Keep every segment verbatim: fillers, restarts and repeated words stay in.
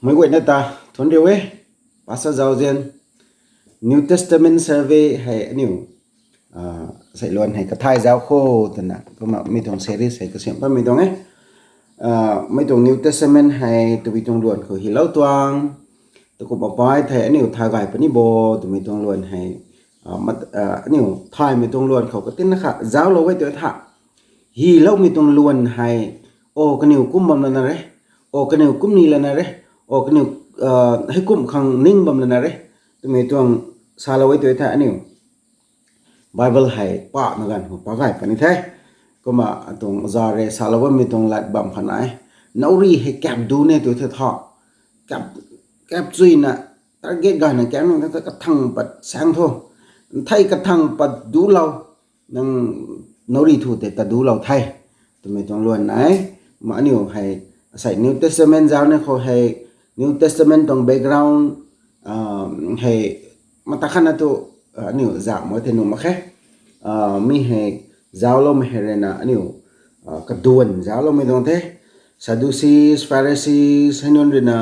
Meic guayna ta thuanc riu e, Pastor Zauzian, New Testament survey hei aniu seiluan hei kathay zauc kho twna kumna mi tuang series hei kasiam patmei tuang e. Mi tuang New Testament hei tabui tuang luan khou hylou tuang, takumh apai thei aniu thay gay puni bo twmei tuang luan hei, aniu thaymei tuang luan khou katinna kha zauclou e tu tha, hyloumei tuang luan hei, o kaniw kum bam lana re, o kaniw kum ni lana re, o kaniw heikumh khang ning bam lana re twmei tuang salou e tu tha aniu Bible hei pahna ganv khou pa gay puni the. Kumna atuang za rui salou bammei tuang lat bam kha nai, nauri hei kap du ne tu the tha, kap chuina target gayna kap nang the kathang pat saeng tho, nthei kathang pat dulou, nang nauri thu tei ta dulou the twmei tuang luan nai. Kumna aniu hei asei New Testament zauc ni khou hei, New Testament tuang background hei mata khatna tu aniu zauc mak the nuh mak khe. Mi hei zaucloumei hei ruina aniu kaduan zaucloumei tuang the. Sadducees, Pharisees hei nunc ruina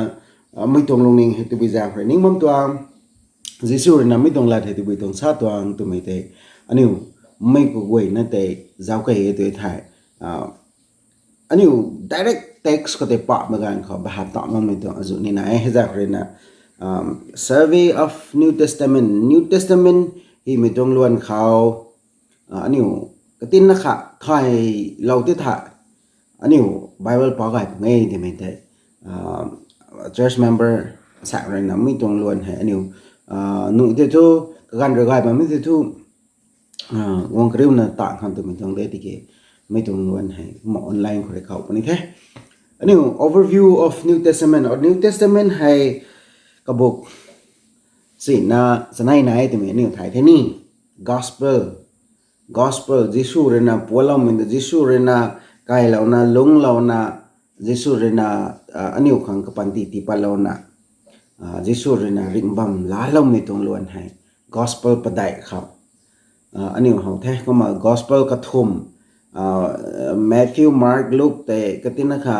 mi tuang lungning hei tabui zaeng rui ning bam tuang, Jisu ruina mi tuang lat hei tabui tuang sa tuang twmei tei aniu mei kaguayna tei zauc key e tu thei, aniu direct text khou tei pahmei ganv khou bahat ta makmei tuang azuh nina e. Hei zaeng ruina Survey of New Testament, New Testament hymei tuang luan khou aniu katinna kha thaylou ti tha, aniu Bible pa gay puni twmei tei church member sa ruina mi tuang luan hei aniu nuh tei thu, kaganv rui gay bammei tei thu guang kariuna ta khang twmei tuang de tiki, mi tuang luan hei kumna online khou rui khou puni the. Aniu overview of New Testament, or New Testament hei kabuk sina chanei nai twmei aniu thay the ni. Gospel, Gospel Jisu ruina pualoumei ta, Jisu ruina kailouna lungclouna, Jisu ruina aniu khang kapanty tii patlouna, Jisu ruina ringh bam laaloumei tuang luan hei Gospel padeih khou aniu how the. Kumna Gospel kathumh, Matthew, Mark, Luke tei katinna kha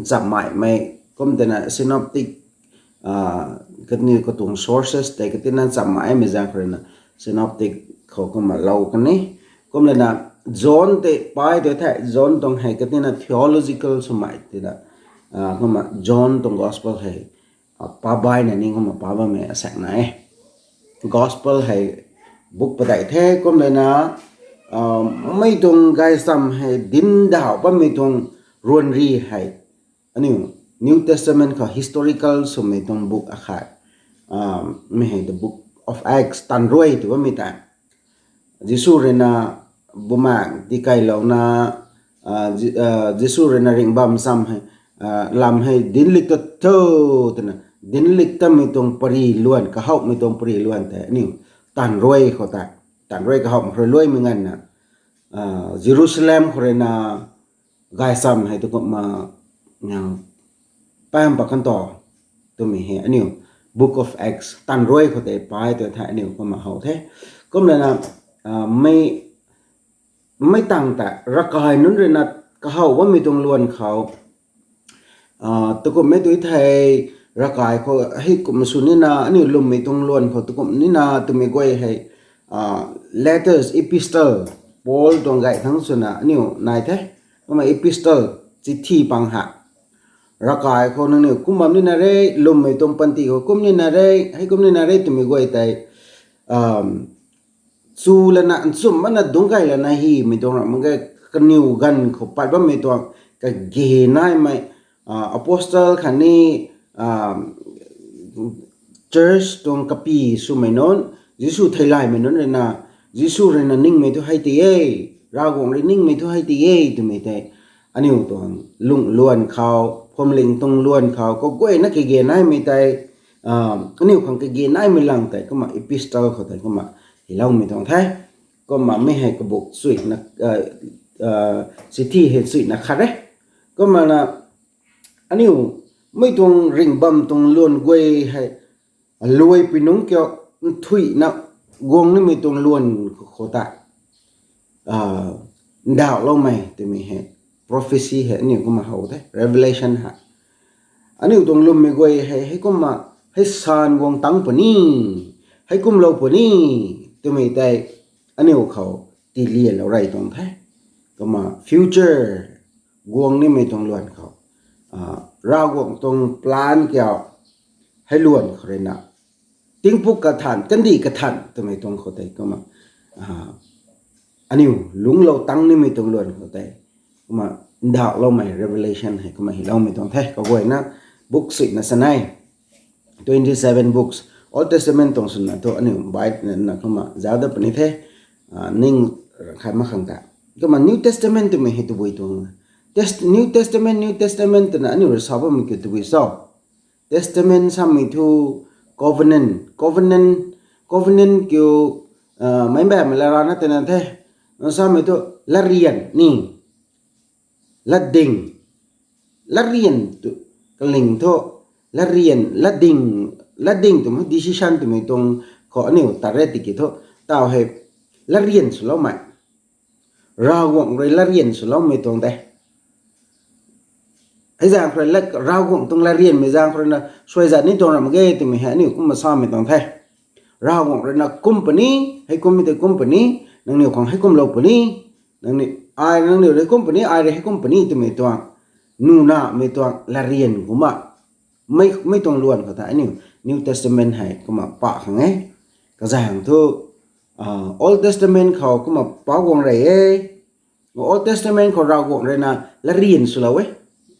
nchapmaimei, kum tina synoptic, kaniw katuang sources tei katinna nchapmaimei zaeng khou ruina synoptic khou kumna lou kan e. Kum lana John tei pai tu thei, John tuang hei katinna theological swmei tina, kumna John tuang Gospel hei pa baina ni kumna pa bammei asaekc nai e. Gospel hei book padeih the. Kum lana mei tuang gaysam hei dinc dauh bammei tuang ruanri hei aniu New Testament khou historical swmei tuang book akhat, mi hei the Book of Acts, Taanv Ruai tw bammei tei, Jisu ruina bumaeng tikailouna, Jisu ruina ringh bam cham hei, lam hei dinclik ta tho twna dinclik tamei tuang pary luan, kahouhmei tuang pary luan tei aniu Taanv Ruai khou tei, Taanv Ruai kahouhmei khou rui luaimei nganvna Jerusalem khou ruina gaysam hei tu kumna pam pat kan to twmei hei aniu Book of Acts, Taanv Ruai khou tei pai tu thei aniu kumna how the. Kum lana mei tangv ta ravkai nunc ruina kahow bammei tuang luan khou, takumhmei tu thei, ravkai khou hei kumna sw nina, aniu lwmmei tuang luan khou takumh nina twmei guay hei, letters, epistle, Paul tuang gay thangc swna aniu nai the. Kumna epistle, chithi pang ha, ravkai khou nangniw kum bam nina re, lwmmei tuang panty khou kum nina re, hei kum nina re twmei guay tei chu lana nchumh mana dungc key lana hymei tuang ra mak ge. Kaniw ganv khou pat bammei tuang kage naimei, apostle khatni church tuang kapy swmei nunc, Jisu theilaymei nunc ruina, Jisu ruina ningmei thu hei ti e, Ravguangc rui ningmei thu hei ti e twmei tei aniu tuang lungh luan khou, phuamling tuang luan khou kaguayna kage naimei tei, aniu khang kage naimei lang tei kumna epistle khou tei kumna hyloumei tuang the. Kumna mi hei kabuk chuina, chithi hei chuina khat e. Kumna aniu mei tuang ringh bam tuang luan guay hei luaipui nungc kiu nthuihna guang nimei tuang luan khou ta ndauhloumei twmei hei prophecy hei aniu kumna how the, Revelation hei. aniu tuang lwmmei guay hei, heikumna, hei san guang tang puni, heikumlou puni, twmei tei, aniu khou, tilianlou rey tuang the. Kumna future, guang nimei tuang luan khou, Ravguangc tuang plan kiu, hei luan khou ruina, tingpuk kathan, kandih kathan twmei tuang khou tei, kumna, aniu lungclou tang nimei tuang luan khou tei, kumna, ndauhloumei Revelation hei kumna hyloumei tuang the. Kaguayna, book suina chanei, twenty seven books, Old Testament tuang swna thu aniu Bible na kumna zauc dat puni the, ning khat mak khang ta. Kumna New Testament twmei hei tabui tuang, New Testament, New Testament twna aniu rui sa bammei kiu tabui cho? Testament samei thu covenant, covenant, covenant kiu, meic bammei la rana twna the, samei thu, latryan ni, latding, latryan tu, kaling thu, latryan, latding, latding twmei decision twmei tuang khou aniu ta re tiki thu, taw hei, latryan swloumei, Ravguangc rui latryan swloumei tuang de. Hei zaeng khou rui, Ravguangc tuang latryanmei zaeng khou ruina suaizat ni tuang ram mak ge twmei hei aniu kumna samei tuang the. Ravguangc ruina kum puni, hei kummei tei kum puni, nangniw khang heikumlou puni, nangniw, ai nangniw rui kum puni, ai rui heikum puni twmei tuang, nunamei tuang latryan kumna, mei, mei tuang luan khou ta aniu New Testament hei kumna pa khang e. Kazaeng thu, Old Testament khou kumna pa guang rey e. Old Testament khou Ravguangc ruina latryan swlou e.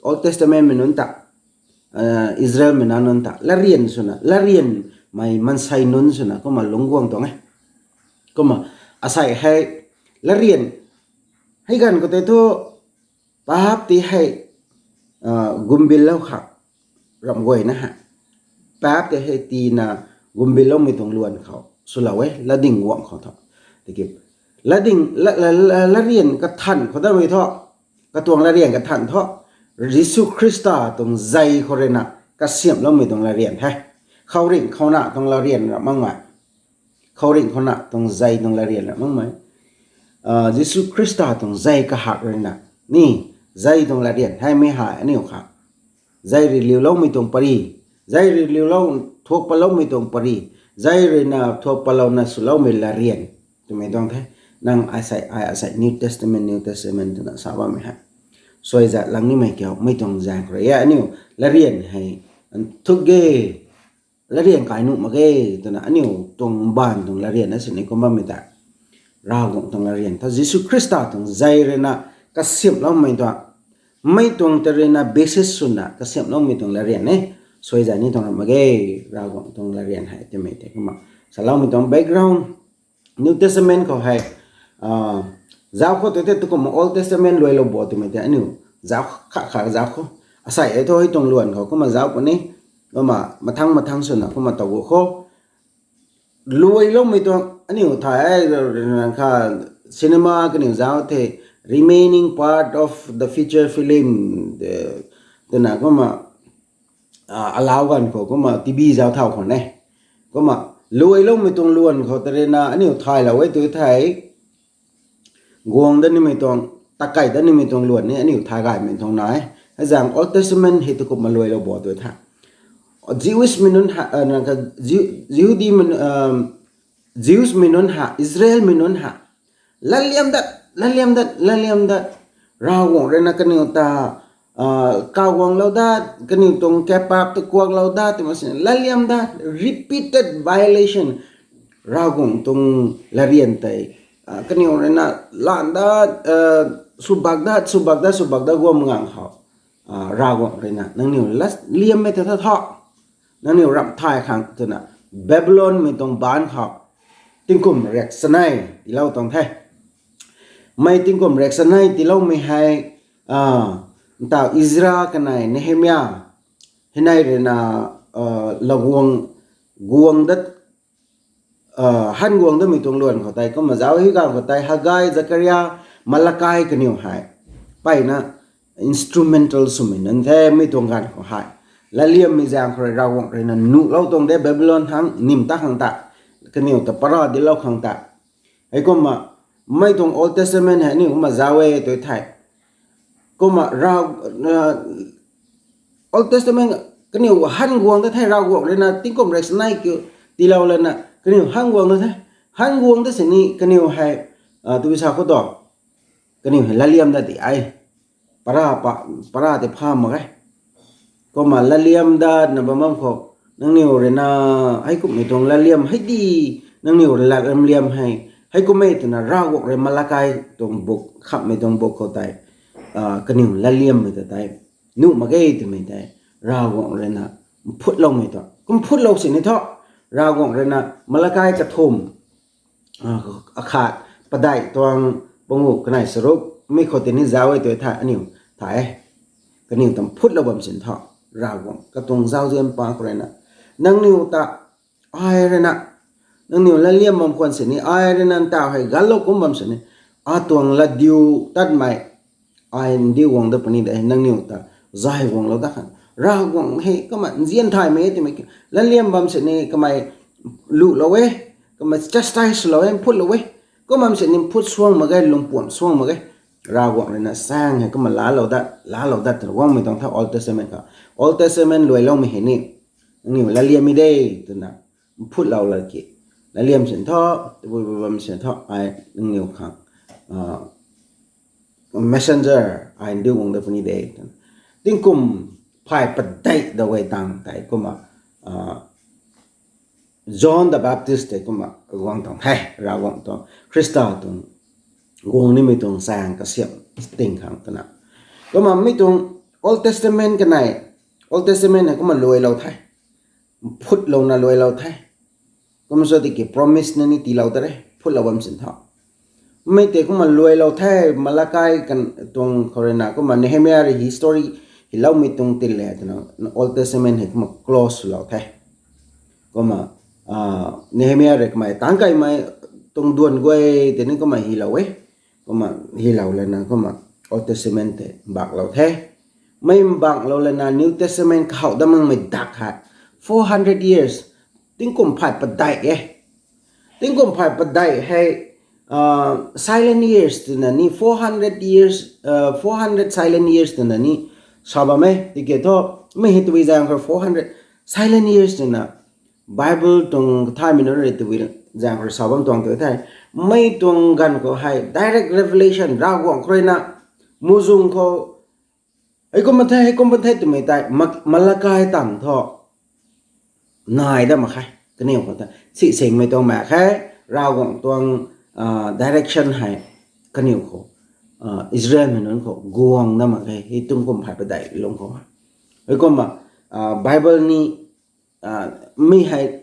Old Testament mei nunc ta, Israelmei na nunc ta latryan swna, latryanmei maansei nunc swna kumna lungc guang tuang e. Kumna, asei hei, latryan, hei ganv khou tei thu, paap tei hei, gumbinlou khang, ramh guayna hei, paap tei hei tina gumbinloumei tuang luan khou swlou e, latding guangc khou thu. Tiki, latding, la, la, la, latryan kathan khou damei thu, katuang latryan kathan thu, Jisu Khrista tuang zei khou ruina kasiamhloumei tuang latryan the. Khouringh khouna tuang latryan ram makmei. Khouringh khouna tuang zei tuang latryan ram makmei. Jisu Khrista tuang zei kahak ruina, ni, zei tuang latryan hei mei hei aniu khang. Zei rui liuloumei tuang pary, zei rui liulou, thuak patloumei tuang pary, zei ruina thuak patlouna swloumei latryan twmei tuang the. Nang asei, ai asei New Testament, New Testament twna sa bammei hei, suaizat lang nimei kiu, mei tuang zaeng khou rui e aniu, latryan hei, nthuk ge, latryan kai nuh mak ge, twna aniu tuang mbaanv tuang latryan na sini kum bammei ta, Ravguangc tuang latryan thu Jisu Khrista tuang zei ruina kasiamhloumei tuang, mei tuang tei ruina basis swna kasiamhloumei tuang latryan e. Suaizat ni tuang ram mak ge, Ravguangc tuang latryan hei twmei tei kumna saloumei tuang background. New Testament khou hei, zauc khou tu tei tu kumna Old Testament luailou bo twmei tei aniu zauc kha kha zauc khou, asei hei thu hei tuang luan khou kumna zauc puni, kumna mathang mathang swna kumna taw gu khou, luailoumei tuang aniu thay e, kha cinema kaniw zauc the, remaining part of the feature film, twna kumna, alau ganv khou kumna T V zauc thau khou ne, kumna luailoumei tuang luan khou tei ruina aniu thaylou e tu thei, guang dat nimei tuang, takai dat nimei tuang luan ni aniu thay gaymei tuang nai. Hei zaeng Old Testament hei tu kumna luailou bo tu the. Jewish mei nunc ha, Jihudi mei, Jews mei nunc ha, Israelmei nunc ha, latliam dat, latliam dat, latliam dat, Ravguangc ruina kaniw ta, kaguanglou dat, kaniw tuang kaipap ta kuaklou dat twmei sini latliam dat, repeated violation, Ravguangc tuang latryan tei, kaniw ruina lan dat, swbak dat, swbak dat, swbak dat guang ngang khou, Ravguangc ruina nangniw latliammei ta tha tho, nangniw ramh thay khang twna, Babylonmei tuang baanc khou, tingkum riak chanei tiilou tuang the. Mei tingkum riak chanei tiiloumei hei, ntaw Ezra kanei Nehemia, hei nei ruina, laguang, guang dat, han guang datmei tuang luan khou tei kumna zauc, hei ganv khou tei Haggai, Zakaria, Malakai kaniw hei, mpeyna instrumental swmei nunc the mei tuang ganv khou hei. Latliammei zaeng khou rui Ravguangc ruina nuhlou tuang de Babylon thangc nim ta khang ta, kaniw ta para dinclou khang ta. Heikumna, mei tuang Old Testament hei aniu kumna zauc e tu thei, kumna Old Testament Kaniw han guang ta the, Ravguangc rui na tingkum rei sanei kiu tiilou lana kaniw han guang ta the. Han guang ta sini kaniw hei, ah, tw sa khou tu, kaniw hei latliam dat di ai. Para pa, para tei pha mak e. Kumna latliam dat na bam bam khou, nangniw rui na, heikumhmei tuang latliam hei di, nangniw rui latliam liam hei, heikum e twna Ravguangc rui Malakai tuang book, khamhmei tuang book khou tei, ah, kaniw latliammei ta tei nuh mak ge twmei tei, Ravguangc rui na mphutloumei tu. Kum mphutloumei sini thu, Ravguangc rui na Malakai kathumh, ah, akhat, padeih tuang panguh kanei charuk, mi khou tini zauc e tw the aniu thay e. Kaniw ta mphutloumei bam sini thu, Ravguangc katuang zauzian pa khou rui na, nangniw ta, ai rui na, nangniw latliam bam khwan sini, ai rui na ntaw hei ganlou kum bam sini, atuang latdiu tatmei, ai ndiu guang dat puni de, nangniw ta zay guanglou dat khang. Ravguangc hei kumna nzian thaymei e twmei ki, latliam bam sini kamei luhlou e, kamei chastise lou e, mphut lou e. Kum bam sini mphut suang mak ge, lungpuam suang mak ge. Ravguangc rui na saeng hei kumna laalou dat, laalou dat twna guangmei tuang tha Old Testament khou. Old Testament luailoumei hei ni, nangniw latliammei de twna, mphut lou laki, latliam sini thu, tabui bui bam sini thu, ai nangniw khang, ah, messenger, ai ndiu guang dat puni de twna. Tingkum phay padeih da guay tang tei kumna, ah, John the Baptist tei kumna guang tuang the, Ravguangc tuang, Khrista tuang, guang nimei tuang chaeng kasiam ting khang twna. Kumna mi tuang Old Testament kanei, Old Testament hei kumna luailou the. Mphutlouna luailou the. Kumna sa tiki promise na ni tiilou ta re, phutloumei bam sini thu. Mei tei kumna luailou the, Malakai kan tuang khou rui na, kumna Nehemiah rui history hiloumei tuang tin le twna, Old Testament hei kumna close lou the. Kumna, ah, Nehemiah rui kamei tangc kaimei tuang duan guay tei ni kumna hilou e. Kumna hilou lana kumna Old Testament tei mbaklou the. Mei mbaklou lana New Testament kahaw dat makmei dak hei four hundred years, tingkum phay padeih e. Tingkum phay padeih hei, ah, silent years twna ni, four hundred years, ah, four hundred silent years twna ni sa bam e. Tiki thu, mi hei tabui zaeng khou four hundred silent years twna Bible tuang kathaymei nunc rui tabui zaeng khou sa bam tuang tu the. Mei tuang ganv khou hei direct revelation, Ravguangc khou rui na, muhzwng khou, heikum bam the, heikum bam the twmei tei, Ma-, Malakai tang thu nai dat mak khe. Kaniw khou ta si singmei tuang mak khe, Ravguangc tuang, ah, direction hei kaniw khou, ah, Israelmei nunc khou guang dat mak khe, hei tingkum phay padeih lungc khou. Heikumna, ah, Bible ni, ah, mi hei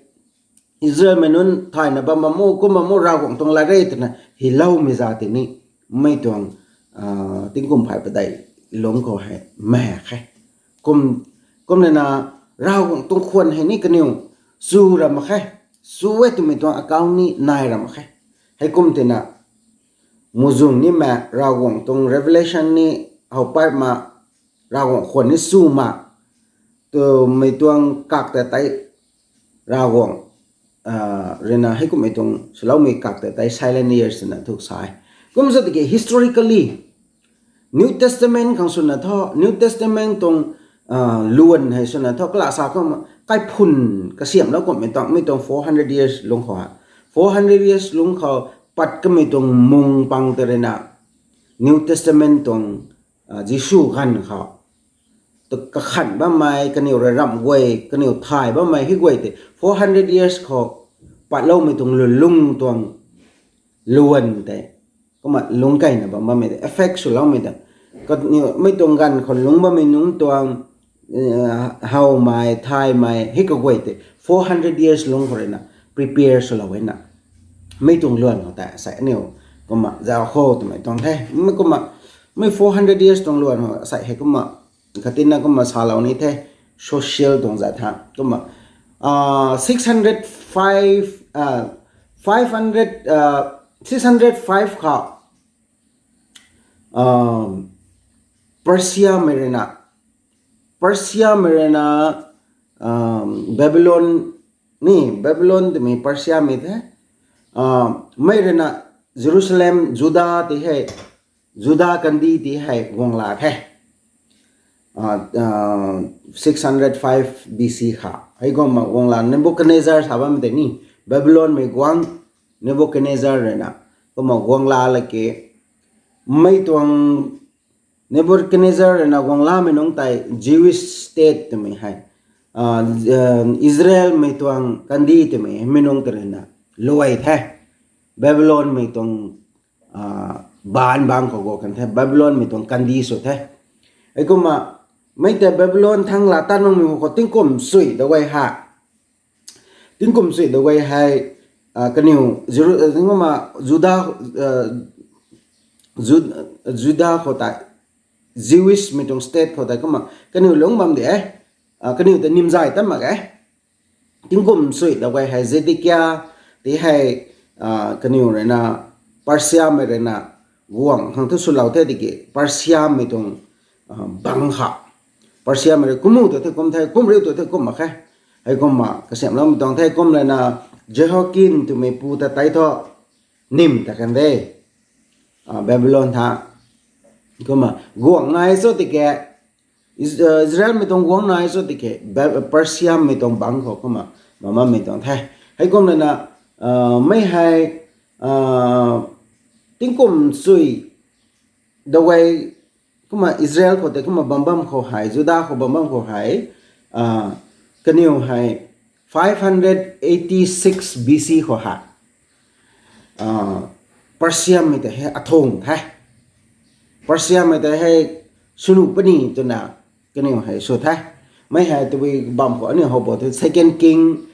Israelmei nunc thayna bam bam o, kum bam o, Ravguangc tuang lat re twna hiloumei za tei ni, mei tuang, ah, tingkum phay padeih lungc khou hei mak khe. Kum, kumna na Ravguangc tuang khwan hei ni kaniw chu ra mak khe. Chu e twmei tuang account ni nai ra mak khe. Heikum tina, muhzwng ni mak, Ravguangc tuang revelation ni how pat mak, Ravguangc khwan ni chu mak, twmei tuang kak ta tei Ravguangc, ah, rui na heikumhmei tuang swloumei kak ta tei silent years twna thu sa e. Kum sa tiki historically, New Testament khang swna thu, New Testament tuang, ah, luan hei swna thu, kala sa khou ma, kaiphun kasiamhlou kumhmei tuang, mi tuang four hundred years lungc khou ha. Four hundred years lungc khou pat kamei tuang mung pang tei rui na, New Testament tuang, ah, Jisu ganv khou, tu kakhan bammei, kaniw rui ramh guay, kaniw thay bammei hei guay tei, four hundred years khou patloumei tuang lulung tuang luan tei, kumna lungc keyna bam bammei tei, effect swloumei tei, kaniw mei tuang ganv khou lungc bammei nunc tuang, eh, howmei, thaymei hei kaguay tei four hundred years lungc khou rui na prepare swlou e na. Mei tuang luan khou tei sei aniu kumna zauc khou twmei tuang the. Mei kumna, mei four hundred years tuang luan khou sei hei kumna, katina kumna salou ni the, social tuang zat tha. Kumna, ah, six hundred five, ah, five hundred, ah, six hundred five khou, um, Persia mei rui na, Persia mei rui na, um, Babylon ni, Babylon twmei Persia mei the, um, mei rui na Jerusalem, Juda tei hei, Juda kandih tei hei guang la the. six hundred five B C kha. Heikumna guangla Nebuchadnezzar sa bammei tei ni, Babylonmei guangc Nebuchadnezzar ruina, kumna guangla laki, mei tuang Nebuchadnezzar ruina guanglamei nungc tei Jewish state twmei hei, Israelmei tuang kandih twmei hei mi nungc tei ruina luai the. Babylonmei tuang baanc bangc khou guang kan the, Babylonmei tuang kandih sw the. Heikumna mei tei Babylon thangc laa tat makmei khou tingkum sui da guay ha, tingkum sui da guay hei, kaniw, Jeru- tingkumna Juda, Ju- Juda khou tei, Jewishmei tuang state khou tei kumna kaniw lungc bam di e, kaniw tei nimzay tat mak e. Tingkum sui da guay hei Zedekia tei hei, kaniw ruina, Persiamei ruina guang khang thu swlou the tiki, Persiamei tuang bangc kha, Persiamei rui kumna tu the kum the, kumriu tu the kum mak khe. Heikumna kasiamhloumei tuang the, kum ruina Jehoiakim twmei pu ta tei thu nim ta kan de, Babylon tha. Kumna guang nai cho tiki, Is- Israelmei tuang guang nai cho tiki, Persiamei tuang bangc khou kumna bam bammei tuang the. Heikum ruina, mei hei, tingkum sui da guay, kumna Israel khou tei kumna bam bam khou hei, Juda khou bam bam khou hei, kaniw hei five hundred eighty six B C khou hei, Persiamei tei hei athung the. Persiamei tei hei swnu puni twna kaniw hei sw the. Mei hei tabui bam khou aniu how bo the, Second King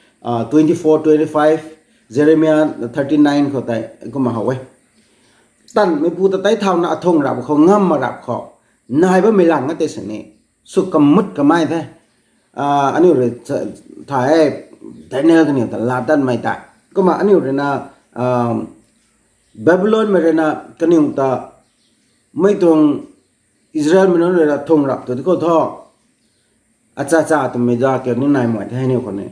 twenty four, twenty five, Jeremiah thirty nine khou tei kumna how e. Tanmeipu ta tei thauna athung rap khou, ngam ma rap khou, nai bammei lang a tei sini, sw kamut kamei the. Aniu rui tha e, Daniel kaniw ta laa tanmei tei. Kumna aniu ruina, Babylonmei ruina kaniw ta, mei tuang Israelmei nunc ruina thung rap tu di khou thu, acha cha twmei za kiu ni nai mei the aniu khou ni.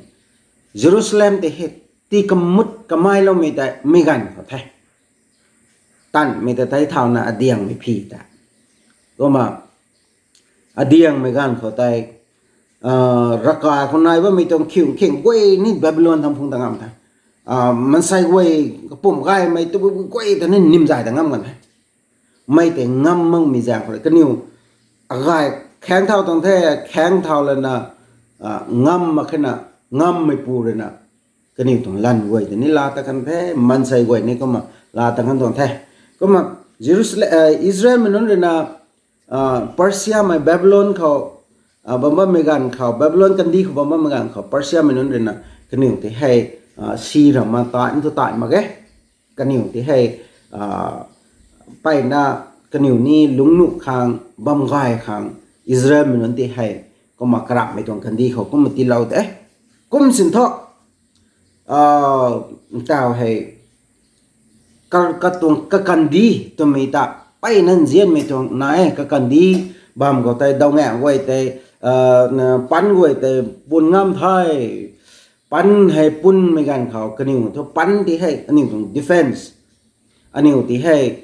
Jerusalem tei hei tii kamut kameiloumei tei mi ganv khou the. Tanmei ta tei thauna adiangmei phi ta. Kumna adiangmei ganv khou tei, ravkai khou nai bammei tuang khiu khing guay ni Babylon thangc phung ta ngam the. Maansei guay, kapumc gaymei tu guay ta ni nimzay ta ngam kan the. Mei tei ngam makmei zaeng khou rui kaniw agay khaeng thau tuang the, khaeng thau lana, ngam mak khena, ngammeipu ruina kaniw tuang lanv guay tei ni laa ta kan the, maansei guay ni kumna laa ta kan tuang the. Kumna Jerusalem, Israelmei nunc ruina, Persiamei Babylon khou bam bammei ganv khou, Babylon kandih khou bam bammei ganv khou Persiamei nunc ruina kaniw tei hei si ramna tai thu tai mak ge. Kaniw tei hei mpeyna kaniw ni lungcnuh khang, bam gay khang, Israelmei nunc tei hei kumna karamhmei tuang kandih khou kumna tiilou de. Kum sin thu, ntau hei, ka- katuang kakandih twmei ta, mpeyna nzianmei tuang nai e, kakandih bam khou tei dawngaeng guay tei, pan guay tei pun ngam the. Pan hei punmei ganv khou kaniw thu pan tei hei aniu tuang defence, aniu tei hei,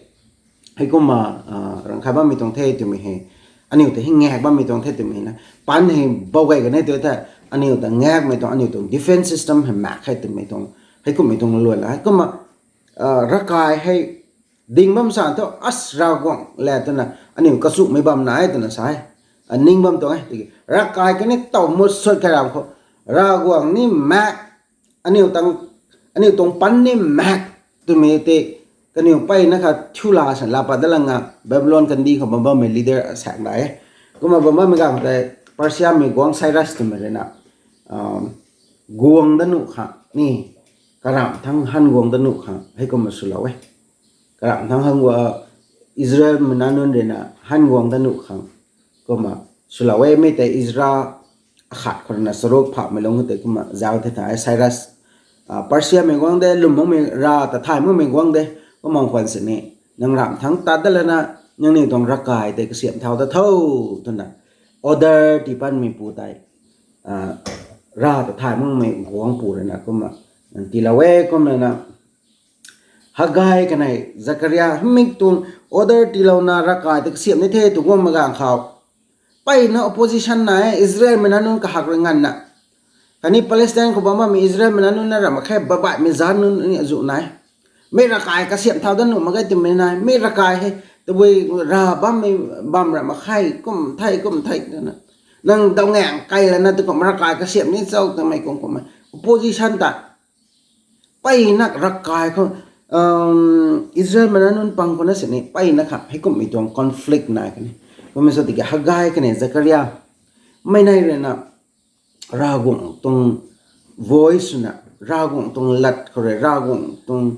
heikumna rangkhat bammei tuang the twmei hei, aniu tei hei ngak bammei tuang the twmei na, pan hei bou gay kan e tu the, aniu ta ngakmei tuang, aniu tuang defence system hei mak khe twmei tuang, heikummei tuang luan la. Heikumna ravkai hei ding bam san thu, as, Ravguangc le twna aniu kachumei bam nai e twna sa e. Ning bam tuang e tiki, ravkai kani tow mut sut kai ram khou, Ravguangc ni mak, aniu tuang, aniu tuang pan ni mak twmei tei, kaniw mpeyna kha thiu la san laa pat dat lana Babylon kandih khou bam bammei leader asaekc nai e. Kumna bam bammei ganv khou tei Persiamei guangc Cyrus twmei ruina guang dat nuh khang ni, karamh thangc han guang dat nuh khang heikumna swlou e. Karamh thangc han guang, Israelmei nac nunc ruina han guang dat nuh khang kumna swlou e. Mei tei Ezra akhat khou ruina charuk phahmei lung tei kumna zauc the tha e, Cyrus, Persiamei guangc de, lwm makmei, rav ta thay makmei guangc de, kumna khwan sini, nang ramh thangc tat dat lana, nangniw tuang ravkai tei kasiamh thau dat tho, twna order tii patmeipu tei, rav ta thay makmei guangc pu ruina kumna tiilou e. Kumna na, Haggai kanei Zakaria hmei tuang order tiilouna ravkai tei kasiamh ni the tw guangmei ganv khou, Mpeyna opposition nai e, Israelmei nac nunc kahak rui nganvna. Khatni Palestine khou bam bammei Israelmei nac nunc na ramh mak khe, baihbaihmei zanc nunc ni azuh nai. Mei ravkai kasiamh thau dat nuh mak ge twmei nai, mei ravkai hei, tabui rav bammei bam ramh mak khe, kum thei, kum thei twna. Nang daw ngaeng kai lana tu kum ravkai kasiamh ni cho twmei kum kummei. Opposition ta. Mpeyna ravkai khou, Israelmei nac nunc pang khou na sini, mpeyna kha, heikumhmei tuang conflict nai kani. Kummei sa tiki Haggai kani Zakaria. Mei nei rui na, Ravguangc tuang voice swna, Ravguangc tuang lat khou rui, Ravguangc tuang,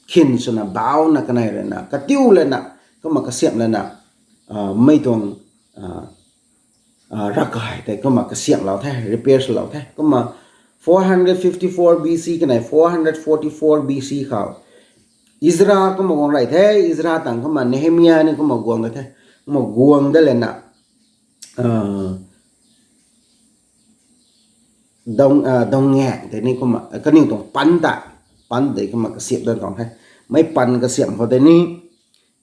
khin swna, bauna kanei rui na, katiu lana, kumna kasiamh lana, mei tuang, ravkai tei kumna kasiamhlou the, repair swlou the. Kumna four hundred fifty-four B C kanei four hundred forty-four B C khou Ezra kumna guang rey the, Ezra tang kumna Nehemia ni kumna guang rey the. Kumna guang dat lana, dong, dong ngaeng tei ni kumna, kaniw tuang pan ta, pan tei kumna kasiamh dat tuang the. Mei pan kasiamh khou tei ni,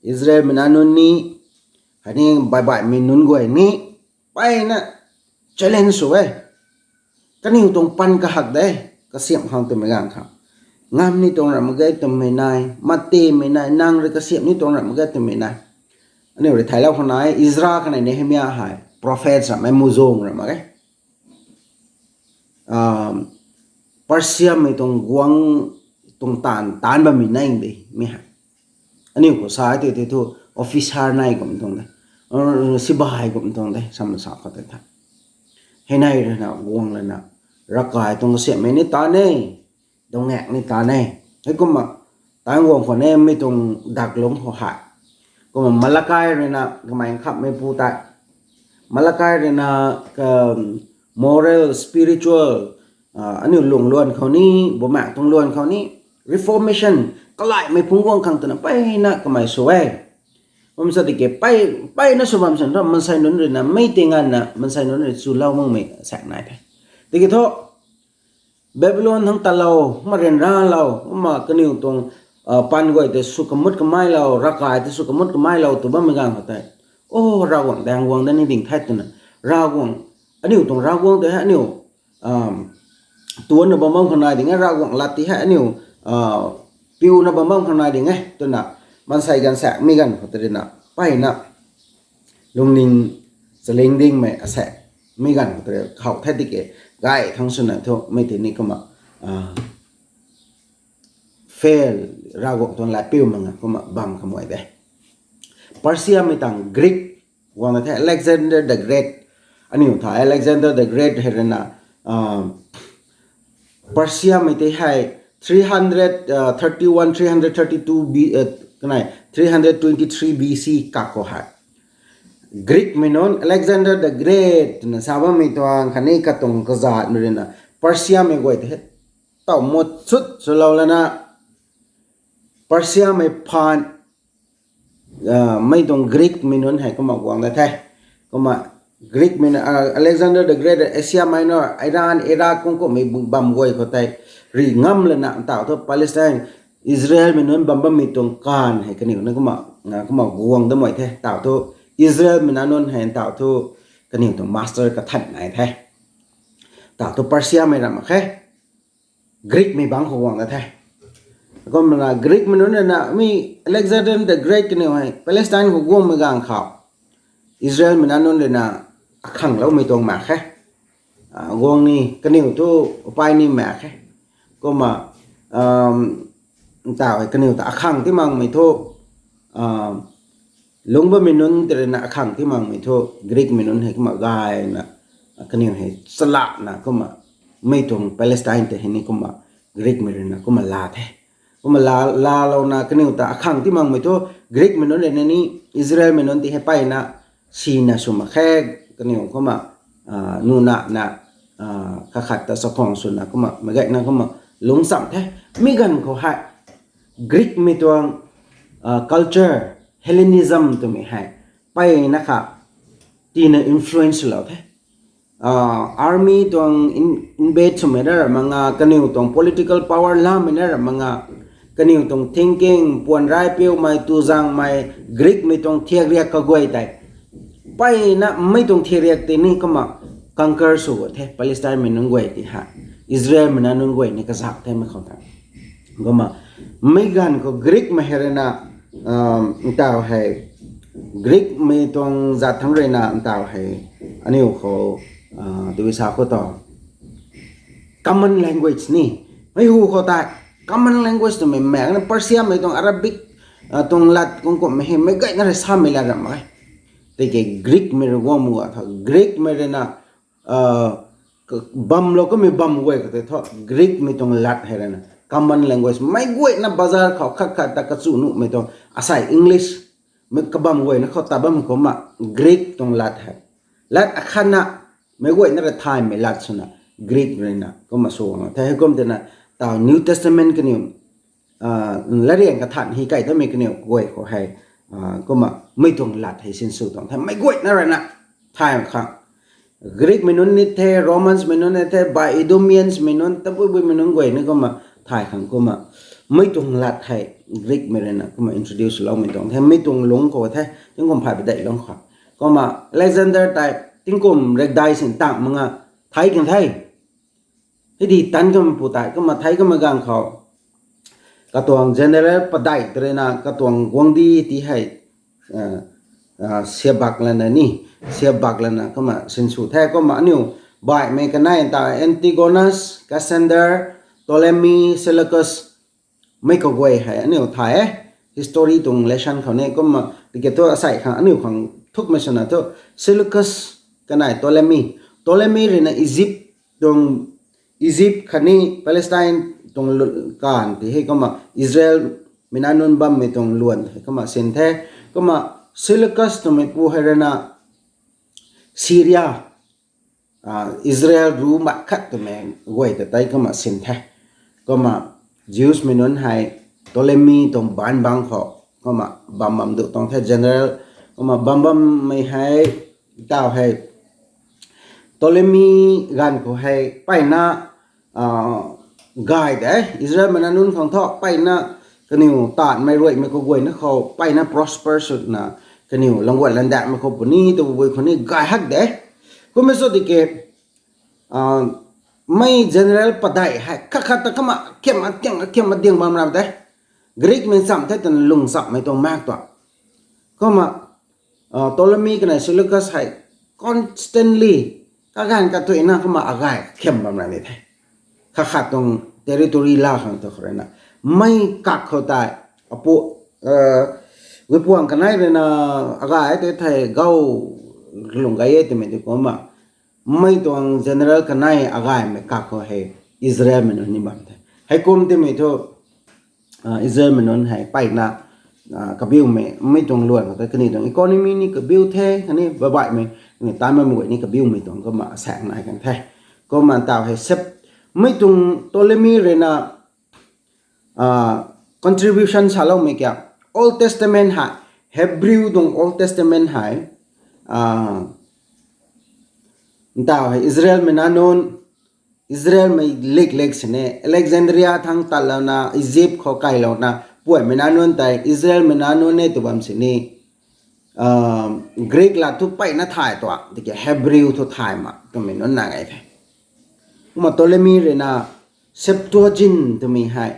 Israelmei nac nunc ni, khatni baihbaihmei nunc guay ni, mpeyna challenge sw e. Kaniw tuang pan kahak de, kasiamh khang twmei ganv khou. Ngam ni tuang ramh mak ge twmei nai, matemei nai, nang rui kasiamh ni tuang ramh mak ge twmei nai. Aniu rui theilou khou nai, Ezra khatni Nehemia hei, prophet ramh e, muhzwng ramh mak ge. Persiamei tuang guangc tuang taanv, taanc bammei nai de, mi hei. Aniu khou sa tei tei thu officer nai kum tuang de, sibai kum tuang de, sam sa khou tei tha. Hei nei rui na guang lana, ravkai tuang kasiamhmei ni taanv e, dong ngaeng ni taanv e. Heikumna, taanv guang khou ni mi tuang daklungc khou hei. Kumna Malakai rui na, kamei nkhamhmei pu tei. Malakai rui na, moral, spiritual, aniu lungh luan khou ni, bumaengc tuang luan khou ni, reformation, kalaihmei phungc guang khang twna mpeyna kamei sw e. Kum sa tiki, mpeyna sw bam san thu, maansei nunc rui na, mei tei nganvna, maansei nunc rui chulou makmei saekc nai the. Tiki thu, Babylon thangc talou, kumna ryanralou, kumna kaniw tuang, pan guay tei sw kamut kameilou, ravkai tei sw kamut kameilou tw bammei ganv khou tei. O, Ravguangc daeng guang dat ni ding the twna. Ravguangc, aniu tuang Ravguangc tei hei aniu, tuanna bam bam khang nai ding e, Ravguangc lat tei hei aniu, piuna bam bam khang nai ding e twna. Maansei ganv saekc, mi ganv khou tei rui na, mpeyna lungning chaling dingmei asaekc, mi ganv khou tei rui khou the tiki, gay thangc swna thu, mei tei ni kumna, fail, Ravguangc tuang lat piu mak nga kumna bam khamei de. Persiamei tang Greek guang the, Alexander the Great. Aniu tha Alexander the Great hei rui na, Persiamei tei hei three hundred thirty-one, three hundred thirty-two B, kanei three hundred twenty-three B C kak khou hei, Greekmei nunc, Alexander the Great twna sa bammei tuang khatni katuang kazatmei rui na, Persiamei guay tei hei, taw mut sut swlou lana, Persiamei phaan, mei tuang Greekmei nunc hei kumna guang dat the. Kumna Greekmei, Alexander the Great, Asia Minor, Iran, Iraq, kum kummei bam guay khou tei rih ngam lana, ntaw thu Palestine, Israelmei nunc bam bammei tuang kaanv hei kaniw na kumna, kumna guang dat mei the. Ntaw thu Israelmei nac nunc hei ntaw thu kaniw tuang master kathan nai the. Ntaw thu Persiamei ramh mak khe. Greekmei bangc khou guang dat the. Kumna Greekmei nunc rui na mi Alexander the Great kaniw hei Palestine khou guangmei ganv khou, Israelmei nac nunc rui na akhangloumei tuang mak khe. Guang ni kaniw thu upai ni mak khe. Kumna, ntaw hei kaniw ta akhang ti makmei thu, lungc bammei nunc tei rui na akhang ti makmei thu, Greekmei nunc hei kumna gayna, kaniw hei chalana kumna, mei tuang Palestine tei hei ni kumna, Greekmei rui na kumna laa the. Kumna laa, laalouna kaniw ta akhang ti makmei thu, Greekmei nunc rui na ni, Israelmei nunc tei hei mpeyna, sina sw mak khe, kaniw kumna, nuna na, kakhat ta chakhwang swna kumna, meic gayna kumna, lungc cham the, mi ganv khou hei, Greekmei tuang, culture, Hellenism twmei hei, mpeyna kha, tina influence lou the. Army tuang invade swmei na ra mak nga, kaniw tuang political power lamei na ra mak nga, kaniw tuang thinking, puan rai piumei, tu zangmei, Greekmei tuang thiak riak kaguay tei, Mpeyna mei tuang thiriak tei ni kumna conquer sw the, Palestine mei nunc guay tei hei. Israel mei na nunc guay ni kazauh the mei khou ta. Kumna mei ganv khou Greek mei hei rui na, ntaw hei, Greek mei tuang zat thangc rui na ntaw hei, aniu khou, tw sa khou ta common language ni. Mei hu khou tei common language twmei mak na Persia mei tuang Arabic tuang lat kung kumhmei hei meic guayna rui samei lat ram mak e. Tiki Greek mei rui guang mu ga thu Greek mei rui na bamlou kamei bam guay khou tei thu Greek mei tuang lat hei rui na common language. Meic guayna bazar khou khat khat ta kachu nuhmei tuang asei English mei kabam guayna khou ta bammei kumna Greek tuang lat hei. Lat akhatna meic guayna rui thaymei lat swna Greek rui na kumna sw guang the. Heikum tina taw New Testament kaniw, latrian kathan hei kai tamei kaniw guay khou hei, kumna mei tuang lat hei sinsw tuang the. Meic guayna rui na thay khang Greek mei nunc ni the, Romans mei nunc ni the, Idumeans mei nunc, tabui bui mei nunc guay ni kumna thay khang kumna mei tuang lat hei Greek mei rui na kumna introduce loumei tuang the. Mei tuang lungc khou the, tingkum phay padeih lungc khou. Kumna Alexander tei tingkum rekdai sin tang manga thei kan the. Hei di tan kampu tei kumna thei kamei ganv khou katuang general padeih tei rui na katuang guangcdic ti hei siabak lana ni, siabak lana kumna sinsw the. Kumna aniu baihmei kanei ta Antigonus, Cassander, Ptolemy, Seleucus, mei kaguay hei aniu thay e. History tuang lesson khou ni kumna tiki thu asei khang aniu khang thukmei swna thu Seleucus kanei Ptolemy. Ptolemy rui na Egypt tuang, Egypt khatni Palestine tuang lu-, kaanv ti hei kumna Israel mei na nunc bammei tuang luan hei kumna sin the. Kumna Seleucus twmeipu hei rui na Syria, Israel ru mat khat twmei guay ta tei kumna sin the. Kumna Jews mei nunc hei Ptolemy tuang baanc bangc khou kumna bam bam duh tuang the general. Kumna bam bammei hei taw hei Ptolemy ganv khou hei mpeyna gay de, Israel mei na nunc khang thu mpeyna kaniw taanvmei ruaimei kaguayna khou mpeyna prosper swna kaniw languat landakmei khou puni tabui khou ni gay hak de. Kumna sw tiki mei general padeih hei khat khat ta kumna khiam atiang khiam adiang bam ra de. Greek mei cham the twna lung chammei tuang mak tuang. Kumna Ptolemy kanei Seleucus hei constantly kaganv katuina kumna agay khiam bam ra ni the. Khat khat tuang territory la khang tu khou rui na mei kak khou tei apu, guipuang kanei rui na agay tei thei gau lung gay e twmei di kumna mei tuang general kanei agaymei kak khou hei Israel mei nunc ni bam the. Heikum timei thu Israel mei nunc hei mpeyna kabiumei mei tuang luan khou tei kaniw tuang economy ni kabiu the khatni baihmei kaniw taanv bammei guay ni kabiumei tuang kumna asaekc nai kan the. Kumna taw hei mei tuang Ptolemy rui na contribution saloumei kiu Old Testament hei, Hebrew tuang Old Testament hei ntaw hei Israel mei na nunc, Israel mei lik lik sini Alexandria thangc tatlouna Egypt khou kailouna puaymei na nunc tei Israel mei na nunc e tw bam sini Greek lat thu mpeyna thay tuang tiki Hebrew thu thay mak twmei nunc nai e the. Kumna Ptolemy rui na Septuagint twmei hei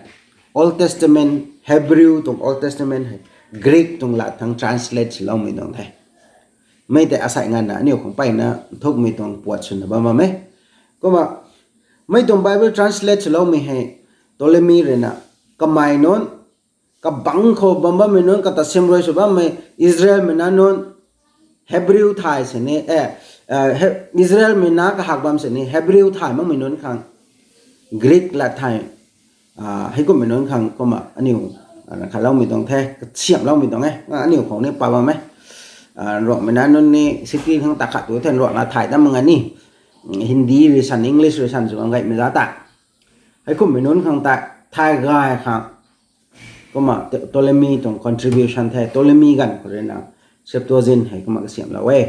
Old Testament, Hebrew tuang Old Testament hei Greek tuang lat thangc translate swloumei tuang the. Mei tei asei nganvna aniu khang mpeyna nthukmei tuang puat swna bam bam e. Kumna mei tuang Bible translate swloumei hei Ptolemy rui na kamei nunc kabangc khou bam bammei nunc kata sim rui sw bammei Israel mei na nunc Hebrew thay sini, Israel mei na kahak bam sini Hebrew thay makmei nunc khang Greek lat thay heikumhmei nunc khang kumna aniu khatloumei tuang the, kasiamhloumei tuang e, aniu khou ni pa bam e. Ruangmei na nunc ni city khang ta khat tu the ruang la thay dat mak nga ni, Hindi rui san, English rui san sw bam gaymei za ta heikumhmei nunc khang ta thay gay khang kumna Ptolemy tuang contribution the, Ptolemy ganv khou rui na Septuagint hei kumna kasiamhlou e.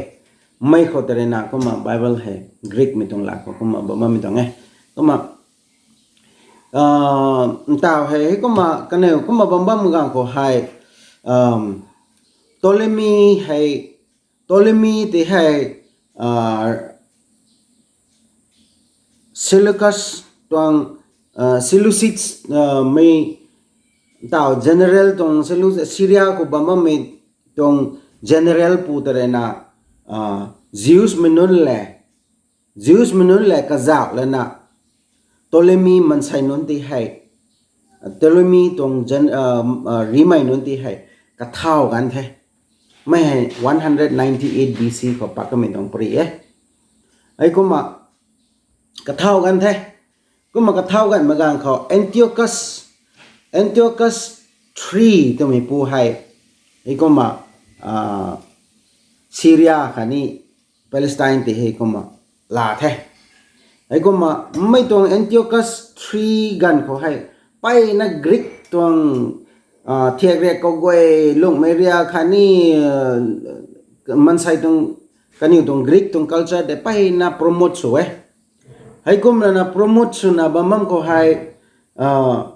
Mei khou tei rui na kumna Bible hei Greek mei tuang lat khou kumna bam bammei tuang e. Kumna ntaw hei heikumna kaniw kumna bam bam ganv khou hei Ptolemy hei Ptolemy tei hei, uh, Seleucus tuang, uh, Seleucids, uh, mei tau general tuang Seleuc-, Syria khou bam bammei tuang general pu ta rui na, uh, Jews mei nunc le, Jews mei nunc le kazauh lana Ptolemy mansei nunc tei hei, Ptolemy tuang gen-, uh, uh, rimei nunc tei hei kathau ganv the. Mei hei one hundred ninety-eight B C khou pat kamei tuang pary e. Hei kumna kathau ganv the. Kumna kathau ganv magang khou Antiochus, Antiochus three twmei pu hei, hei kumna, uh, Syria khatni Palestine tei hei kumna la the. Hei kumna mei tuang Antiochus three ganv khou hei, mpeyna Greek tuang, uh, thiak riak khou guay lungmei riak khatni, uh, mansei tuang, kaniw tuang Greek tuang culture tei mpeyna promote sw e. Hei kumna na promote swna bam bam khou hei, uh,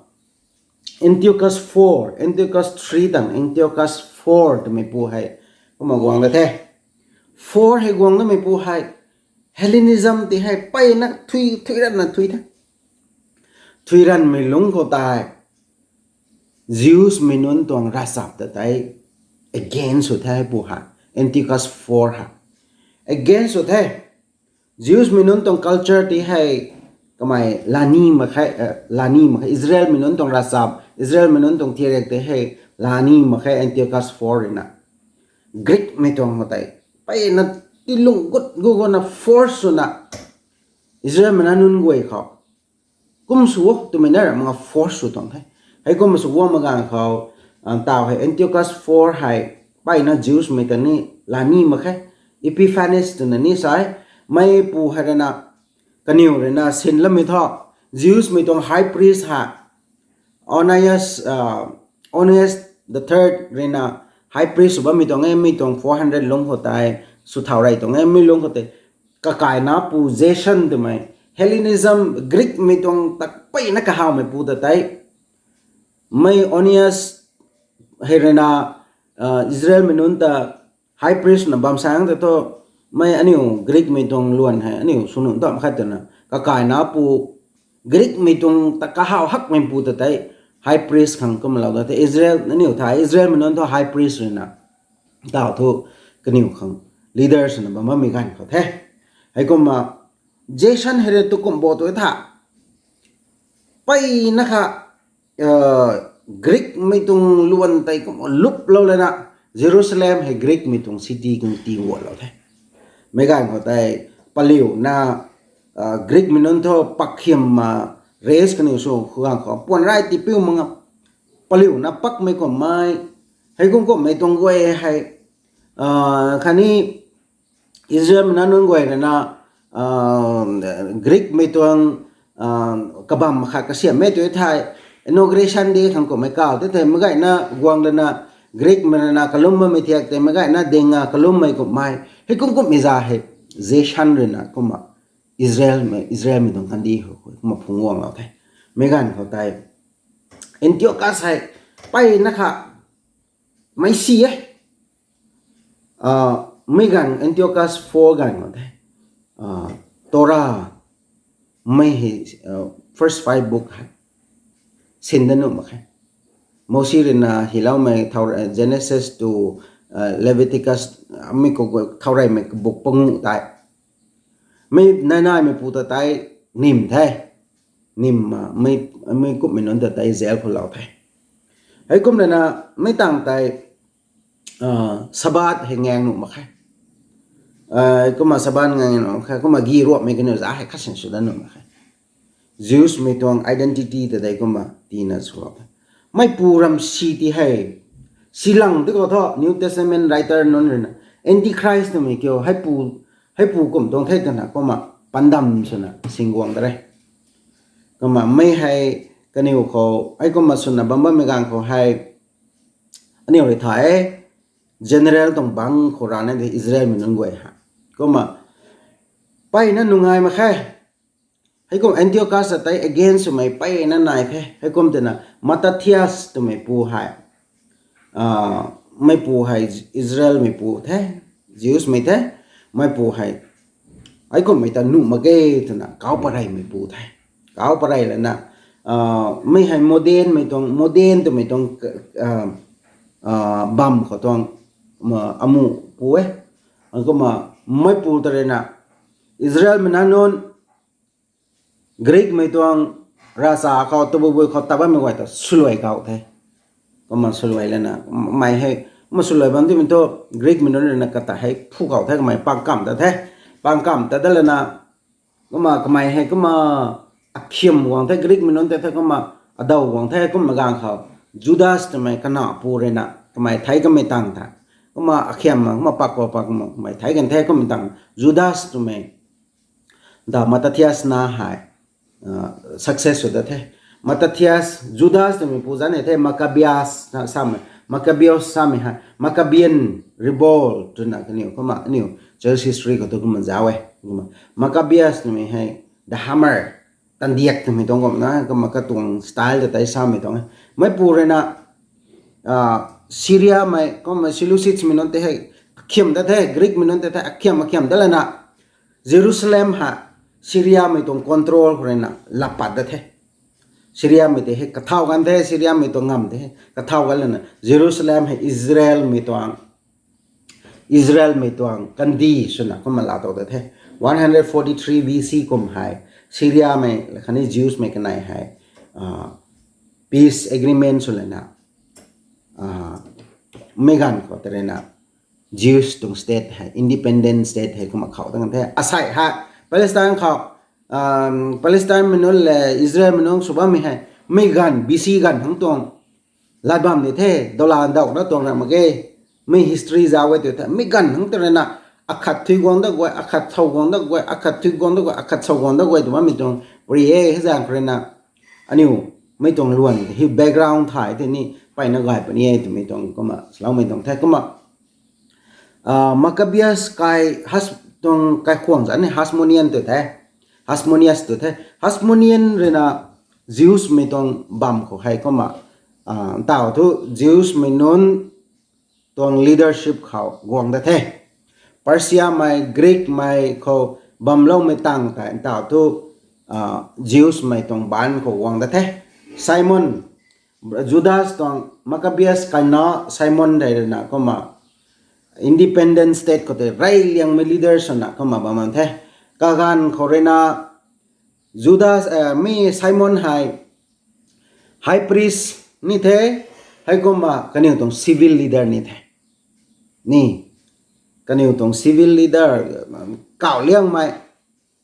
Antiochus four, Antiochus three tang Antiochus four twmei pu hei kumna guang da the. Four hei guang namei pu hei Hellenism tei hei mpeyna thui, thui ranna thui the. Thui ranmei lungc khou tei Jews mei nunc tuang ravchap ta tei against sw the hei pu hei, Antiochus four hei. Against sw the. Jews mei nunc tuang culture tei hei kamei lani mak khe, uh, lani mak khe. Israel mei nunc tuang ravchap, Israel mei nunc tuang thiak riak tei hei lani mak khe Antiochus four rui na. Greek mei tuang khou tei mpeyna tilung gut gu guna force swna Israel mei na nunc guay khou kum sw o twmei na ra mak force sw tuang the. Hei kumna sw guang magang khou, uh, tau hei Antiochus four hei mpeyna Jews mei ta ni lani mak khe. Epiphanes twna ni sa e. Mei pu hei rui na, kaniw rui na sin lamei thu, Jews mei tuang high priest hei Onias, uh, Onias the third rui na high priest sw bammei tuang e, mei tuang four hundred lungc khou tei sw thau rey tuang e, mei lungc khou tei kakaina pu Jason twmei Hellenism, Greek mei tuang ta mpeyna kahawmei pu ta tei, mei Onias hei rui na, uh, Israel mei nunc ta high priest na bam sang tei thu, mei aniu Greek mei tuang luan hei aniu sw nunc tam khat twna kakaina pu Greek mei tuang ta kahaw hakmei pu ta tei high priest khang kumlou da the. Israel aniu tha Israel mei nunc thu high priest rui na tau thu kaniw khang leaders na bam bammei ganv khou the. Hei kumna Jason hei rui tu kum bo tu tha mpeyna kha, uh, Greek mei tuang luan tei kum luplou lana Jerusalem hei Greek mei tuang city kung ti gualou the. Mei ganv khou tei paliuna, uh, Greek mei nunc thu pakhim ma race kaniw sw khang khou puan rai tipiu mak nga paliuna pakmei kummei, hei kum kummei tuang guay hei, uh, khatni Israel mei na nunc guay rui na, uh, Greek mei tuang, uh, kabam khat kasiammei tu thei inauguration day khang kummei kaw tei thei mei gayna guang lana Greek mei rui na kalum bammei thiak tei mei gayna dinga kalummei kummei hei kum kummei za hei Jason rui na kumna Israel mei, Israel mei tuang kandih khou kumna phungc guanglou the. Mei ganv khou tei Antiochus hei mpeyna kha mei si e. Uh, mei ganv Antiochus four ganv khou the, uh, Torah mei hei, uh, first five book hei sin da nuh mak khe. Mosi rui na hyloumei thau, uh, Genesis to, uh, Leviticus, uh, mei khou thau reymei book panguh tei mei nainaimei pu ta tei nim the. Nim ma mei, mei kummei nunc ta tei jail khou lou the. Hei kum lana mei tang tei, uh, Sabbath hei ngaeng nuh mak khe. Uh, kumna Sabbath ngaeng nuh mak khe, kumna gi ruapmei kaniw za hei khat sin sw da nuh mak khe. Jews mei tuang identity ta tei kumna tina sw the. Meipu ram si ti hei, silang ti khou thu New Testament writer nunc rui na Antichrist twmei kiu, hei pu, hei pu kum tuang the twna kumna pandam swna sing guang ta re. Kumna mei hei kaniw khou hei kumna swna bam bammei ganv khou hei aniu rui tha e, general tuang bangc khou rana de Israel mei nunc guay hei. Kumna mpeyna nungai mak khe. Hei kum Antiochus ta tei against swmei mpeyna nai the. Hei kum twna Mattathias twmei pu hei, uh, meipu hei Israel meipu the. Jews mei the, meipu hei, ai kummei ta nuh mak ge twna kau pareymeipu the. Kau parey lana, mei hei modernmei tuang, modern twmei tuang bam khou tuang amuh pu e. Kumna meipu ta ruina Israelmei nac nunc Greekmei tuang ravcha khou, tabui bui khou ta bammei guay ta swluai kau the. Kumna swluai lana, mei hei, kumna swluai bam timei thu, Greekmei nunc ruina kata hei phu kau the, kamei pangkam ta the. Pangkam ta dat lana, kumna kamei hei kumna akhiam guang the, Greekmei nunc tei the kumna adaw guang the, kumna ganv khou Judas twmei kana pu ruina kamei theic kanmei tang tha. Kumna akhiam kumna pak pa pak kumna kamei theic kan the, kummei tang Judas twmei ta Mattathias nac hei success sw dat the. Mattathias, Judas twmei pu zanc hei the, Maccabeus samei, Maccabeus samei hei Maccabean revolt twna kaniw kumna aniu church history khou tu kumna zauc e. Maccabeus twmei hei the hammer, tandiak twmei tuang kumna, kumna katuang style ta tei samei tuang e. Meipu ruina Syriamei kumna Seleucidsmei nunc tei hei akhiam dat the, Greekmei nunc tei the akhiam akhiam dat lana Jerusalem hei Syriamei tuang control khou ruina laa pat dat the. Syriamei tei hei kathau kan the, Syriamei tuang ngam tei hei kathau kan lana Jerusalem hei Israelmei tuang, Israelmei tuang kandih swna kumna laa tow dat the. One hundred forty-three B C kum hei Syriamei khatni Jewsmei kanei hei peace agreement sw lana mei ganv khou tei ruina Jews tuang state hei, independent state hei kumna khou dat kan the. Asei hei Palestine khou, Palestinemei nunc lev Israelmei nunc sw bammei hei mei ganv B C ganv hang tuang lat bam ni the, dola ndauhna tuang ra mak ge. Mei history zauc e tu the, mei ganv hang tei ruina akhat thui guang dat guay, akhat thau guang dat guay, akhat thui guang dat guay, akhat thau guang dat guay tw bammei tuang pary e. Hei zaeng khou ruina aniu mei tuang luan hei background thay tei ni mpeyna gay puni e twmei tuang kumna saloumei tuang the. Kumna Maccabeus kai, tuang kaikhwang zanc ni Hasmonean tu the, Hasmoneans tu the. Hasmonean ruina Jewsmei tuang bam khou hei kumna ntaw thu Jewsmei nunc tuang leadership khou guang dat the. Persiamei, Greekmei khou bamloumei tang tei ntaw thu Jewsmei tuang baanc khou guang dat the. Simon, Judas tuang Maccabeus kaina Simon tei ruina kumna independent state khou tei reyliangmei leader swna kumna bam bam the. Kaganv khou ruina Judas, mi Simon hei high priest ni the, heikumna kaniw tuang civil leader ni the. Ni, kaniw tuang civil leader, kauh liangmei,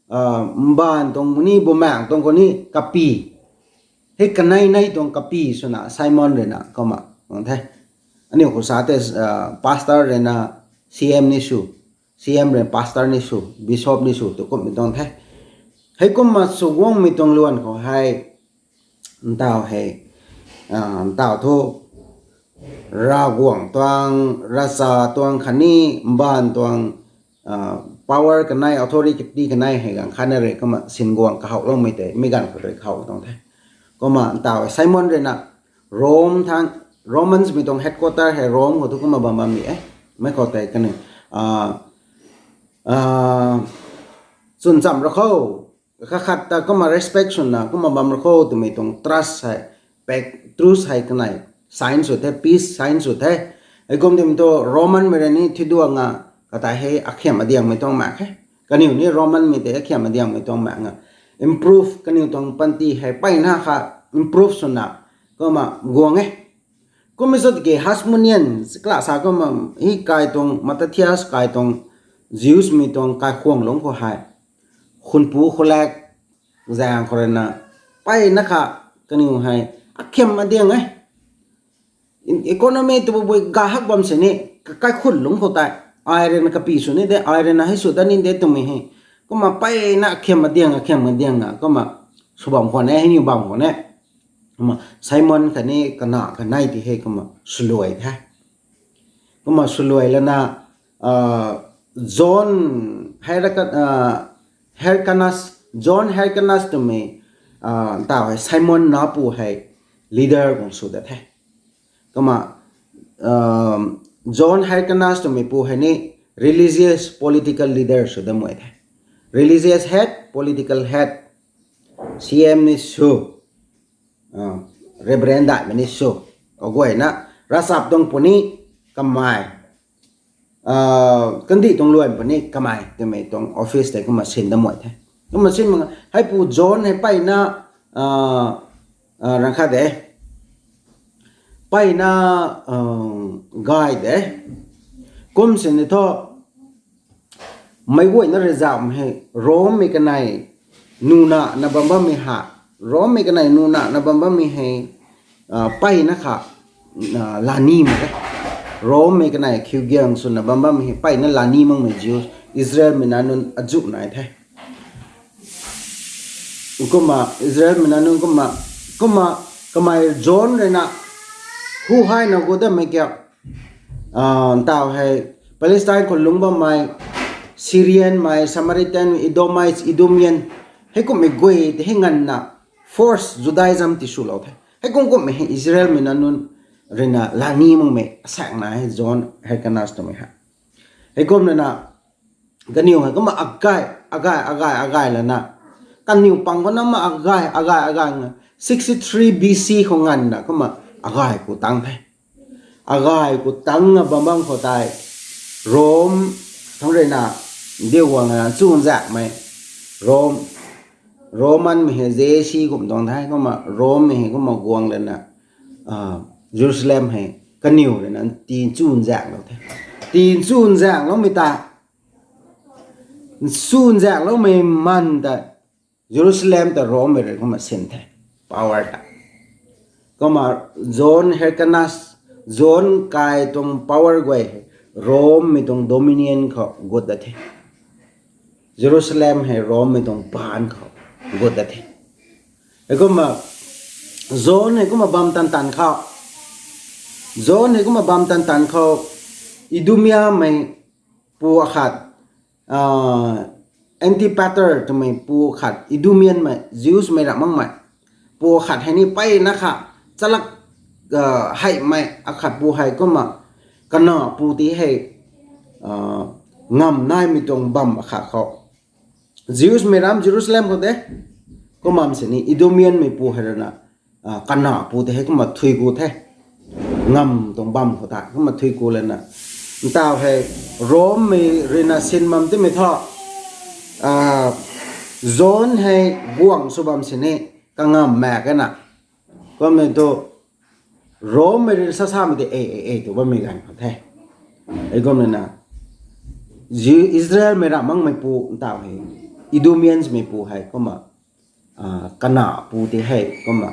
mbaanv tuang ni, bumaengc tuang khou ni kapi, hei kanei nei tuang kapi swna Simon ruina kumna tuang the. Aniu khou sa tei pastor ruina C M ni sw, C M rui pastor ni sw, bishop ni sw tu kumhmei tuang the. Heikumna sw guangmei tuang luan khou hei ntaw hei, ntaw thu Ravguangc tuang, ravcha tuang khatni mbaanv tuang power kanei, authority kanei hei ganv khatna rui kumna singuang kahouloumei tei mei ganv khou rui kahow tuang the. Kumna ntaw hei Simon ruina Rome thang, Romansmei tuang headquarter hei Rome khou thu kumna bam bam ni e. Mei khou tei kaniw chwn chamh ra kho, kakhat ta kumna respect swna kumna bam ra kho twmei tuang trust hei, truce hei kanei sign sw the, peace sign sw the. Heikum timei thu Romanmei rui ni thiduanga kata hei akhiam adiangmei tuang mak khe. Kaniw ni Romanmei tei akhiam adiangmei tuang mak nga, improve, kaniw tuang panty hei mpeyna kha improve swna kumna guang e. Kummei sw tiki Hasmonean kala sa kumna hi kai tuang, Mattathias kai tuang, Jewsmei tuang kaikhwang lungc khou hei khunpu khulak zaeng khou ruina mpeyna kha kaniw hei akhiam adiang e. Economy tabui bui ga hak bam sini, kaikhun lungc khou tei ai ruina kapi sw ni de, ai ruina hei sw dat ni de twmei hei, kumna mpeyna akhiam adiang, akhiam adiangna kumna sw bam khwan e, hei niw bam khwan e. Kumna Simon khatni kana kanei tei hei kumna swluai the. Kumna swluai lana John Hyrcanus, John Hyrcanus twmei ntaw hei Simon nac pu hei leader guang sw dat the. Kumna John Hyrcanus twmei pu hei ni religious political leader sw dat muai the. Religious head, political head, C M ni sw, Reverend daihmei ni sw, kaguayna ravchap tuang puni kamei, kandih tuang luan puni kamei twmei tuang office tei kumna sin dat muai the. Kumna sin mak ge, heipu John hei mpeyna, rang khat de, mpeyna gay de. Kum sini thu, meic guayna ravzauhmei hei Rommei kanei nuna na bam bammei ha, Rommei kanei nuna na bam bammei hei mpeyna kha lani mak e. Rommei kanei khiugiang swna bam bammei hei mpeyna lani makmei Jews, Israelmei nac nunc azuh nai the. Kumna Israelmei nac nunc kumna, kumna kamei John ruina hu hei na gu datmei kiu, ntaw hei Palestine khou lungc bammei Syrianmei, Samaritan, Edomites, Idumean, heikumhmei guay tei hei nganvna force Judaism tiswlou the. Heikum kumhmei hei Israelmei nac nunc ruina lani makmei asaekc nai hei John Hyrcanus twmei hei. Heikum ruina kaniw hei kumna agay agay agay agay lana, kaniw pang khou na ma agay agay agay sixty-three B C khou nganvna kumna agay ku tangc the. Agay ku tangc na bam bam khou tei Rome thangc ruina diu guang lana chunzaenghmei, Rome, Romanmei hei zesi kum tuang the. Kumna Rommei hei kumna guang lana Jerusalem hei kaniw ruina tii chunzaenglou the. Tii chunzaengloumei ta, chunzaengloumei man ta Jerusalem ta Rommei rui kumna sin the, power ta. Kumna John Hyrcanus, John kai tuang power guay hei Rommei tuang dominion khou gut dat the. Jerusalem hei Rommei tuang baanc khou gut dat the. Heikumna John hei kumna bam tan tan khou, John hei kumna bam tan tan khou Idumeamei pu akhat, Antipater twmei pu akhat, Idumeanmei, Jewsmei ramh makmei pu akhat hei ni mpeyna kha chalak heimei akhat pu hei kumna kanac pu ti hei ngamv naimei tuang bam akhat khou, Jewsmei ramh Jerusalem khou de, kumna sini Idumeanmei pu hei ruina kanac pu tei hei kumna thui ku the. Ngamv tuang bam khou ta kumna thui ku lana, ntaw hei Rommei ruina sin bam timei thu John hei guangc sw bam sini kangamv mak kena, kumna thu Rommei rui sa samei tei e e e tu bammei ganv khou the. Heikum ruina Israelmei ramh makmei pu ntaw hei Idumeansmei pu hei kumna kanac pu tei hei kumna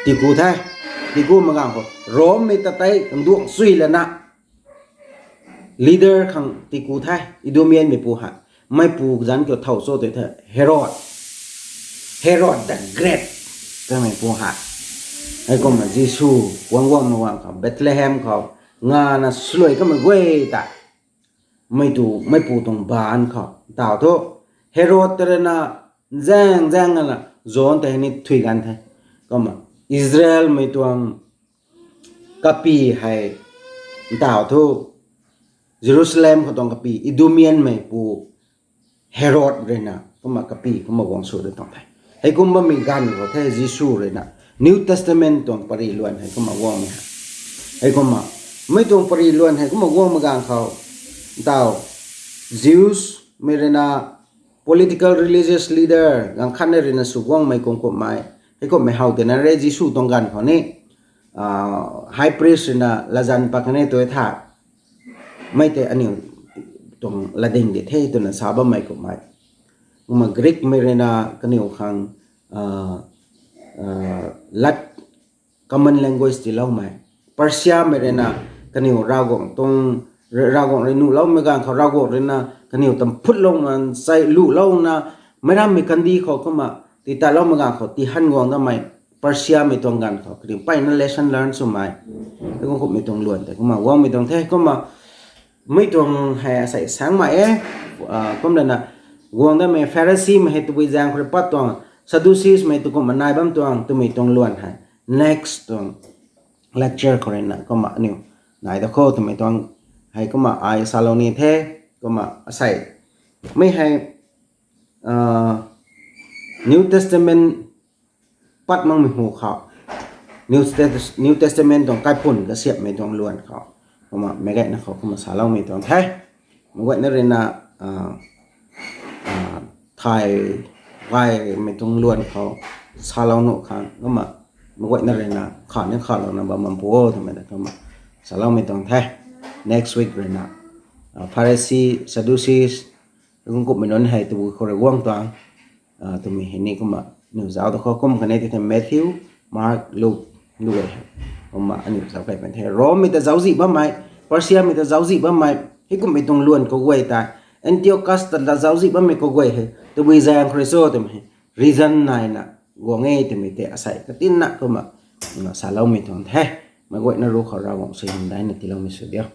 tiku the. Tiku mak ganv khou Rommei ta tei kangduang sui lana leader khang tiku the, Idumeanmei pu hei. Meipu zanc kiu thow cho tei the, Herod, Herod the Great twmei pu hei. Heikumna Jisu guang guangmei ganv khou Bethlehem khou ngana swluai kamei guay ta meipu tuang baanc khou ntaw thu Herod ta ruina zaeng zaeng lana John tei hei ni thui ganv the. Kumna Israelmei tuang kapy hei ntaw thu Jerusalem khou tuang kapy Idumeanmei pu Herod ruina kumna kapy kumna guang sw dat tuang the. Heikum bammei ganv khou the Jisu ruina New Testament tuang pary luan hei kumna guangmei hei. Heikumna mei tuang pary luan hei kumna guangmei ganv khou ntaw Jewsmei ruina political religious leader ganv khatna ruina sw guangmei kum kumhmei, heikumhmei how tei na re Jisu tuang ganv khou ni high priest ruina latzan pat kan e tu tha, mei tei aniu tuang latding di the twna sa bammei kumhmei. Kumna Greekmei ruina kaniw khang lat common language tiiloumei, Persiamei ruina kaniw Ravguangc tuang, Ravguangc rui nuhloumei ganv khou Ravguangc ruina kaniw tamphutlouna chai luhlouna meic rammei kandih khou kumna titatloumei ganv khou tihan guang damei Persiamei tuang ganv khou kaniw mpeyna lesson learn swmei, heikum kumhmei tuang luan tei kumna guangmei tuang the. Kumna mei tuang hei asei saengmei e, kumlana guang damei Pharisimei hei tabui zaeng khou rui pat tuang, Sadduceesmei tu kumna nai bam tuang twmei tuang luan hei next tuang lecture khou ruina kumna aniu nai da khou twmei tuang Hei kumna ai salou ni the, kumna asei. Mei hei New Testament pat makmei hu khou, New Testament tuang kaiphun kasiamhmei tuang luan khou, kumna meic guayna khou kumna saloumei tuang the. Meic guayna ruina thay gaymei tuang luan khou salou nuh khang kumna meic guayna ruina kha ni khalouna bam bam pu o twmei ta kumna saloumei tuang the. Next week ruina Pharisee, Sadducees, kum kumhmei nunc hei tabui khou rui guang tuang twmei hei ni kumna aniu zauc ta khou kum khatni tei the Matthew, Mark, Luke, Luke hei kumna aniu zauc key pan the. Rommei ta zauczih bammei, Persiamei ta zauczih bammei, hei kumhmei tuang luan kaguay tei, Antiochus ta zauczih bammei kaguay hei tabui zaeng khou rui cho twmei hei reason naina guang e twmei tei asei katinna kumna saloumei tuang the. Meic guayna ruc khou Ravguangc suaihiam daina tiiloumei sw diu.